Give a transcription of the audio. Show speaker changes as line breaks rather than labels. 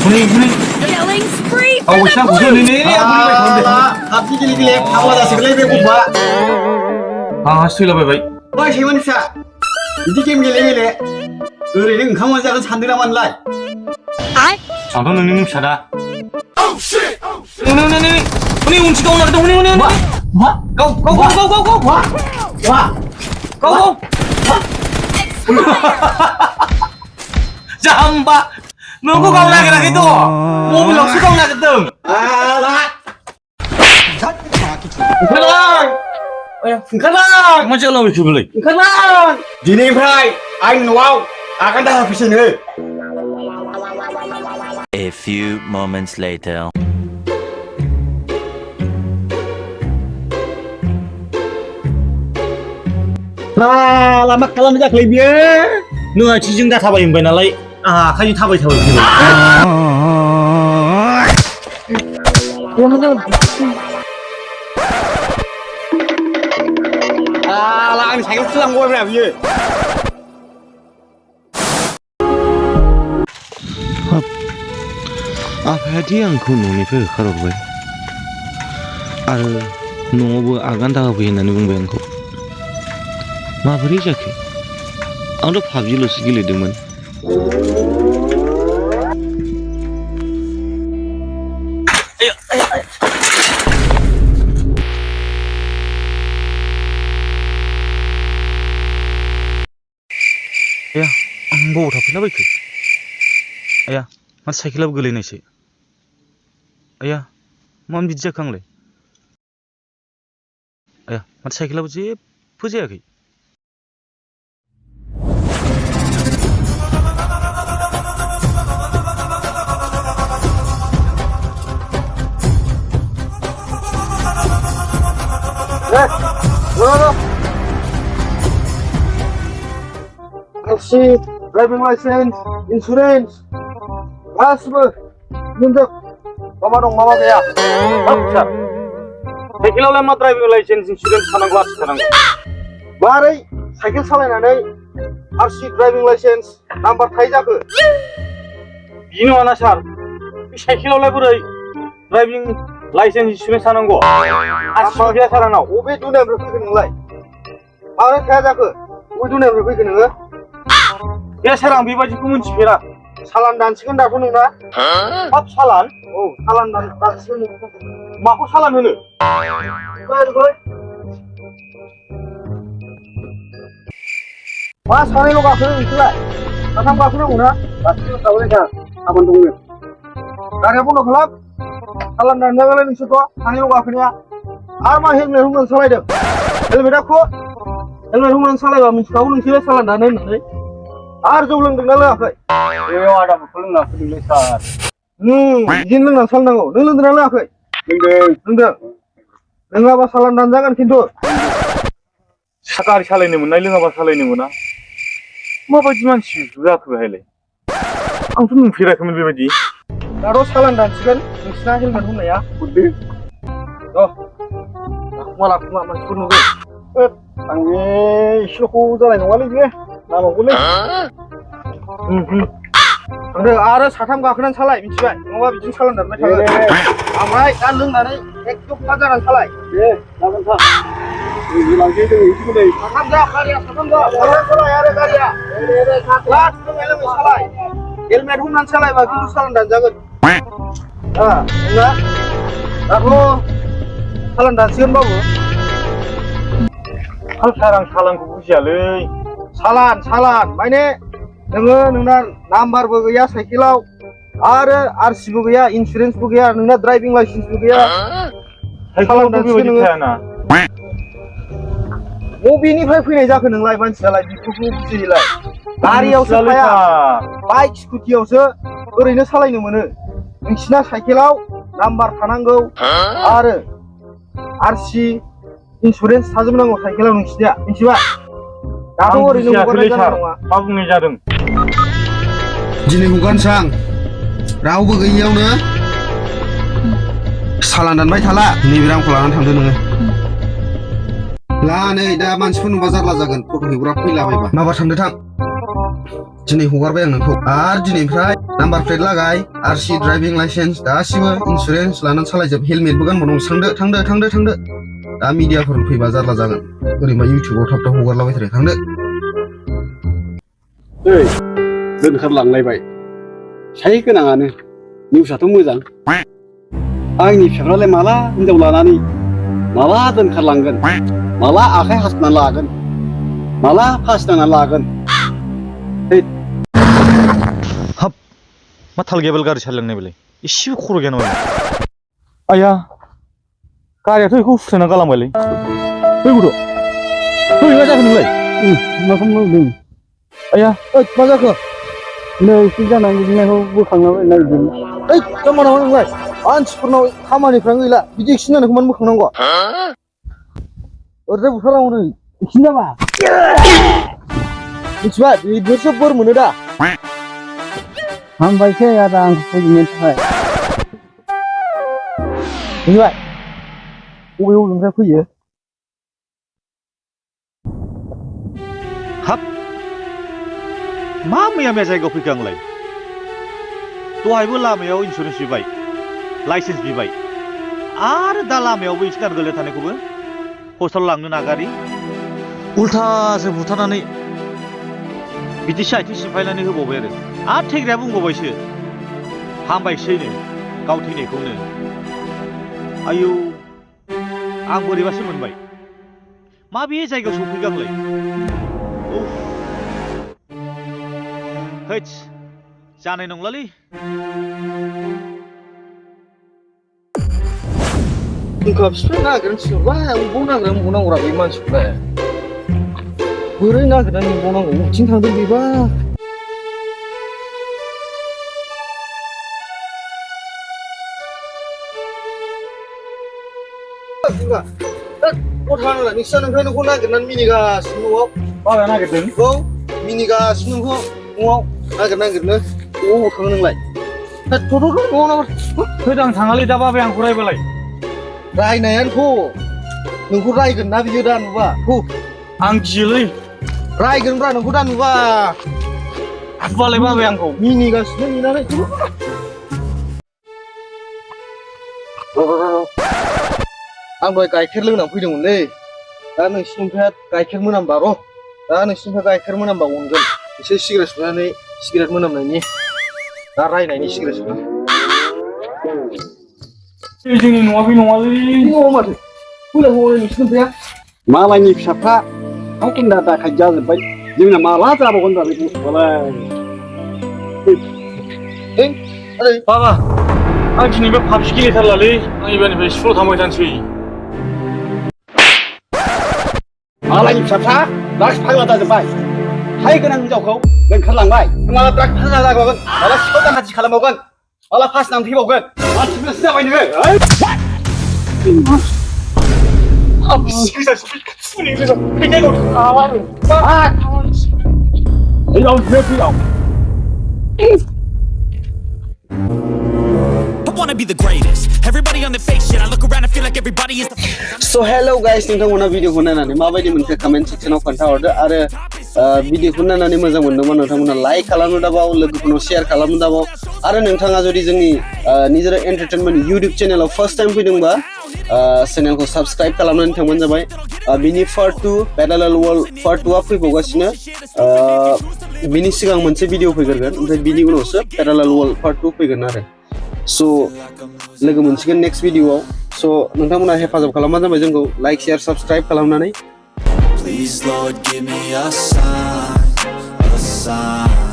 Killing spree
Oh,
for
siya,
the
gusto
blue
ni
हाबसि गिलि थांला जासिगोनलै बे गथ'आ
हास्टैलाबायबाय
बै सैमानि फिसा बिदि गेम गेले ओरैनो ओंखाम मोनजागोन सानदों नामा नोंलाय
आंथ' नोंनि फिसादा हनै उनथि गावनो नागिरदों हनै गाव जाम्बा नोंखौ गावनो नागिराखैथ' मबाइलावसो गावनो नागिरदों
ओंखारलां
मा जालाबाय बेखौलाय
ओंखारलां दिनैनिफ्राय आं न'आव आगान दाहोफैसैनो
A few moments later.
मा खालामनाय जाखोलै बियो
नों आथिंजों दा थाबाय होनबाय नालाय आंहा आखाइजों थाबाय
आंनि साइकेलखौसो लांबायब्रा बियो
आफायादि आंखौ न'निफ्राय होखारहरबाय आरो न'आवबो आगान दाहोफै होननानै बुंबाय आंखौ माबोरै जाखो आंथ' पाबजिल'सो गेलेदोंमोन आया आं बबाव थाफैलाबायखो आया मा साइकेलाबो गोलैनायसो आया मानो बिदि जाखो आंलाय आया माथो साइकेलाबो जेबो जायाखै
FC, driving license, insurance, गासिबो मोनजोब मामा दं मामा गैया
सार साइकेलावलाय मा ड्राइभिं लाइसेन्स इन्सुरेन्स थानांगौ आरसि थानांगौ
मारै साइकेल सालायनानै आरसि ड्राइभिं लाइसेन्स नाम्बार थायो जाखो
बिदि नङाना सार बे साइकेलावलाय बोरै ड्राइभिं लाइसेन्स इन्सुरेन्स थानांगौ आरसि गैया सार आंनाव
बबे दुनियानिफ्राय फैखो नोंलाय माबोरै थाया जाखो बबे दुनियानिफ्राय फैखो नोङो
बे सार आं बेबायदिखौ मिन्थिफेरा
सालान दानसिगोन दाथ' नोंना
हाब सालान
औ सालान दानसिगोन
माखौ सालान होनो
मा सानैल' गाखो नोंसोरलाय साथाम गाखोनांगौना गासिबो थाबाय सार गाबोन दंनो गारिया बन्द' खालाम सालान दानजागोनलाय नोंसोरथ' सानैल' गाखोनाया आरो मा हेलमेट हमनानै सालायदों हेलमेटआ हेलमेट हमनानै सालायबा मिथिखागौ नोंसोरो सालान दानो होननानै आरो जौ लोंदोंना लोङाखै
बेयाव आदाखौ लोंना फैदोंलै सार
बिदिनो लोंनानै सालायनांगौ नों लोंदोंना लोङाखै लोंदों लोङाबा सालान दानजागोन खिन्थु
गारि सालायनो मोननाय लोङाबा सालायनो मोना माबायदि मानसि जाखो बेहायलाय आंथ' नुफेराखैमोन बेबायदि
दाथ' सालान दानसिगोन नोंसिना हेलमेट हमनाया हरदो माला मानसिफोर नुगोन आं बे एसेल'खौ जानाय नङालै बियो नामावगोलै थांदो आरो साथाम गाखोनानै सालाय मिथिबाय नङाबा बिदिनो सालान दानबाय थागोन ओमफ्राय दा लोंनानै एकदम फास जानानै सालाय दे जागोन सार लांसै जों एसेखौ नै साथाम जा गारिया साथाम जा सालाय आरो गारिया लास्ट लोङै लोङै सालाय हेलमेट हमनानै सालायबा खिन्थु सालान दानजागोन नोंना दाथ' सालान दानसिगोन बाबु
सार आं सालानखौ बुजियालै
सालान माने नोङो नोंना नाम्बारबो गैया साइकेलाव आरो आरसिबो गैया इन्सुरेन्सबो गैया नोंना ड्राइभिं लाइसेन्सबो गैया
सालान बेबायदि थायाना
बबेनिफ्राय फैनाय जाखो नोंलाय मानसियालाय बेफोरखौ बुजियोलाय गारियावसो थाया बाइक स्कुटियावसो ओरैनो सालायनो मोनो नोंसिना साइकेलाव नाम्बार थानांगौ आरो आरसि इन्सुरेन्स थाजोबनांगौ साइकेलाव नोंसिनिया मिथिबाय दाथ' ओरैनो हगारनाय जानाय नङा
मा बुंनाय जादों
दिनै हगारनोसै आं रावबो गैयियावनो सालान दानबाय थाला नैबे रांखौ लानानै थांदो नोङो ला नै दा मानसिफोर नुबा जारला जागोन फट' खेबग्रा फैलाबायबा माबा थांदो थां दिनै हगारबाय आं नोंखौ आरो दिनैनिफ्राय नाम्बार प्लेट लागाय आरसि ड्राइभिं लाइसेन्स गासिबो इन्सुरेन्स लानानै सालायजोब हेलमेटबो गानबावनांगौ थांदो दा मिडियाफोर फैबा जारला जागोन ओरैबा इउटिउबाव थाब थाब हगारलाबाय थादो थांदो
ओइ दोनखारलांलायबाय साय गोनाङानो निउसआथ' मोजां आंनि फिसाफ्रालाय माला हिनजाव लानानै माला दोनखारलांगोन माला आखाइ हासना लागोन माला फासनानै लागोन
हाब मा थाल गैयाबाल गारि सालायलांनाय बेलाय एसेबो खर' गैया नामा
आया गारियाथ' बेखौ सुथायना गालांबायलै फै गथ' फै मा जाखो नोंलाय
मा खालामदों
आया
मा जाखो नै एसे जानानै गिदिंनायखौ बोखांनानै नागिरदों जाम्बा नामा नोंलाय मानसिफोरनाव खामानिफ्रानो गैला बिदि एक्सिडेन्ट जानायखौ मानो बोखांनांगौ ओरैनो बुथारनांगौ नै एक्सिडेन्ट जाबा मिथिबाय बिदिसो बोर मोनो दा हामबायसै आदा आंखौ फोजोबनायनि थाखाय मिथिबाय बबेनिफ्राय फैयो
हाब मा मैया जायगायाव फैखो आंलाय दहायबो लामायाव इन्सुरेन्स बिबाय लाइसेन्स बिबाय आरो दा लामायावबो एक्सिडेन्ट गोलैना थानायखौबो हस्पिटालाव लांनो नागारि उल्थासो बुथारनानै बिदिसो आथिं सिफायनानै होबावबाय आरो थैग्राया बुंबावबायसो हामबायसैनो गाव थैनायखौनो आयौ आं बोरैबासो मोनबाय माबे जायगायाव सफैखो आंलाय हैद जानाय नंलालै
बिफा नागिरनानै थिनहरबाय बबाव नागिरनानै मोनबावनांगौरा बे मानसिखौलाय बोरै नागिरनानै मोनबावनांगौ बबेथिं थांदों बेबा गथानालाय नोंस्रा नोंफ्राय नोंखौ नागिरनानै मिनिगासिनो न'आव
बाबाया नागिरदों
औ मिनिगासिनो नोंखौ न'आव नागिरनो बबाव थाङो नोंलाय
फैद आं थाङालै दा बाबाया आंखौ रायबालाय
रायनायानोथ' नोंखौ रायगोन ना बियो दा नुबा
आं गियोलै
रायगोनब्रा नोंखौ दा नुबा
बुबालाय बाबाया आंखौ
मिनिगासिनो नुनानै आं दहाय गाइखेर लोंनानै फैदोंमोनलै दा नोंसिनिफ्राय गाइखेर मोनामबा दा नोंसिनिफ्राय गाइखेर मोनामबा अनगोन एसे सिगारेट सोबनानै सिगारेट मोनामनायनि दा रायनायनि सिगारेट सोबनानै
जोंनि न'आ बे नङालै
न'आव माथो फैलाय हौवालाय नोंसिनिफ्राय
मालायनि फिसाफ्रा गुन्दा दाखाय जाजोब्बाय जोंना माला जाबावगोन दा बे बुस्थुआलाय
बाबा आं दिनैबो पाबजि गेलेथारलालै आं एबारनिफ्राय स्कुलाव थांबाय थानोसै
मालायनि फिसाफ्रा द्राग्स फाग्ला जाजोब्बाय हाय गोनां हिनजावखौ दोनखारलांबाय माला द्राग्स फाग्ला जाबावगोन माला सिखाव दाखाथि खालामबावगोन माला फास नांनो थैबावगोन मानसिफोरसो जाबाय नोङो
wanna be the greatest. Everybody on the fake shit. I look around and feel like everybody is the
So hello guys, नोंथांमोना भिडिअखौ नायनानै माबायदि मोनखो कमेन्ट सेक्सनाव खोन्थाहरदो आरो भिडिअखौ नायनानै मोजां मोनदोंबा नोंथांमोना लाइक खालामनो दाबाव लोगोफोरनाव शेयार खालामनो दाबाव आरो नोंथाङा जुदि जोंनि निजोरा एन्टारटेनमेन्ट इउटिउब चेनेलाव फार्स्ट टाइम फैदोंबा चेनेलखौ साबस्क्राइब खालामनानै थांबानो जाबाय बिनि पार्ट 2 पेरालेल वर्ल्ड पार्ट 2 आ फैबावगासिनो बिनि सिगां मोनसे भिडिअ फैगोरगोन ओमफ्राय बिनि उनावसो पेरालेल वर्ल्ड पार्ट 2 फैगोन आरो सो लोगो मोनसिगोन नेक्स्ट भिडिअआव सो नोंथांमोना हेफाजाब खालामबानो जाबाय जोंखौ लाइक शेयार साबस्क्राइब खालामनानै
Please, Lord, give me a sign, a sign.